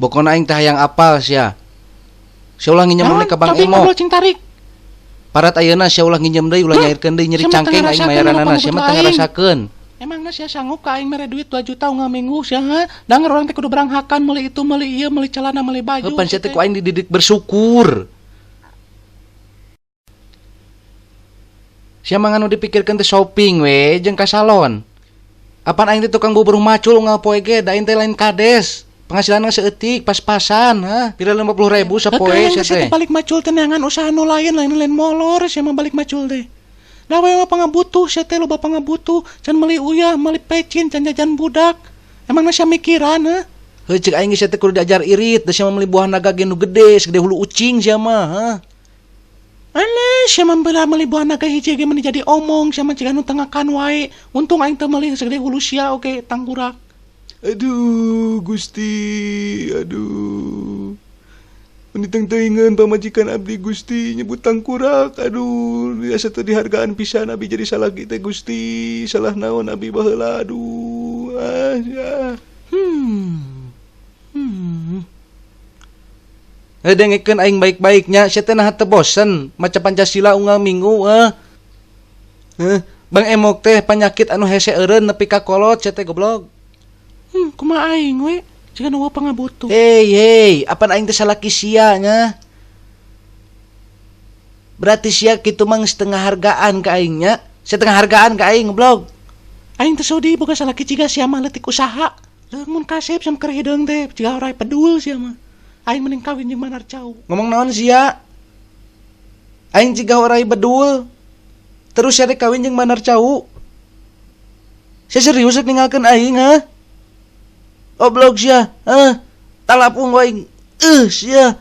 Pokona aing teh hayang apal sia. Sia ulah nginjem Naon deui ka Bang cobi Emok. Ngobrol cing tarik. Parat ayeuna sia ulah nginjem deui, ulah Hah? nyairkeun deui, nyeri Sia mah teu cangkeng aing ngarasakeun mayaranana, loba sia mah pangabutuh teu aing. ngarasakeun. Emangna sia sanggup ka aing mere duit 2 juta unggal minggu sia ha? Dangar urang teh kudu beranghakan meuli itu meuli ieu meuli celana meuli baju. Heuh pan sia sia teh teh. ku aing dididik bersyukur. Sia mah nganu dipikirkeun teh shopping we jeung ka salon. Apan aing teh tukang bubur macul unggal poe ge, da aing teh lain kades. Penghasilanna seutik, pas-pasan, ha. Pira 50.000 sapoe Heuh, sia sia teh. teh balik macul teh neangan usaha nu lain, lain lain molor sia mah balik macul teh. Da we mah pangabutuh sia teh loba pangabutuh, can meuli uyah, meuli pecin, can jajan budak. Emangna sia mikiran, ha? Heuh ceuk aing ge sia teh kudu diajar irit, da sia mah meuli buah naga ge nu gede, segede hulu ucing sia mah, ha. Alah, sia mah belah meuli buah naga hiji ge meuni jadi omong, sia mah ciga nu tengakan wae. Untung aing teu meuli segede hulu sia oge tanggurak. Aduh, Gusti, aduh. Meni teuing-teuingeun pamajikan abdi Gusti nyebut tangkurak. Aduh, biasa teu dihargaan pisan abdi jadi salaki teh Gusti. Salah naon abdi baheula, aduh. Ah, ya. Heuh dengekeun aing baik-baiknya, sia teh naha teu bosen maca Pancasila unggal minggu, heuh. Heuh, Bang Emok teh panyakit anu hese eureun nepi ka kolot sia teh goblok. Kumaha aing we? Jiga nu pangabutuh. Hei, hei, apan aing teh salaki sia nya? Berarti sia kitu mah setengah hargaan ka aing nya. Setengah hargaan ka aing goblok. Aing teh sudi boga salaki jiga sia mah leutik usaha. Leuh mun kasep sia keur hideung teh jiga orai pedul sia mah. Aing mending kawin jeung Manar Cau. Ngomong naon sia? Aing jiga orai bedul. Terus sia rek kawin jeung Manar Cau. Sia serius rek ninggalkeun aing, ha? Goblok sia, hah? Talapung aing. Sia.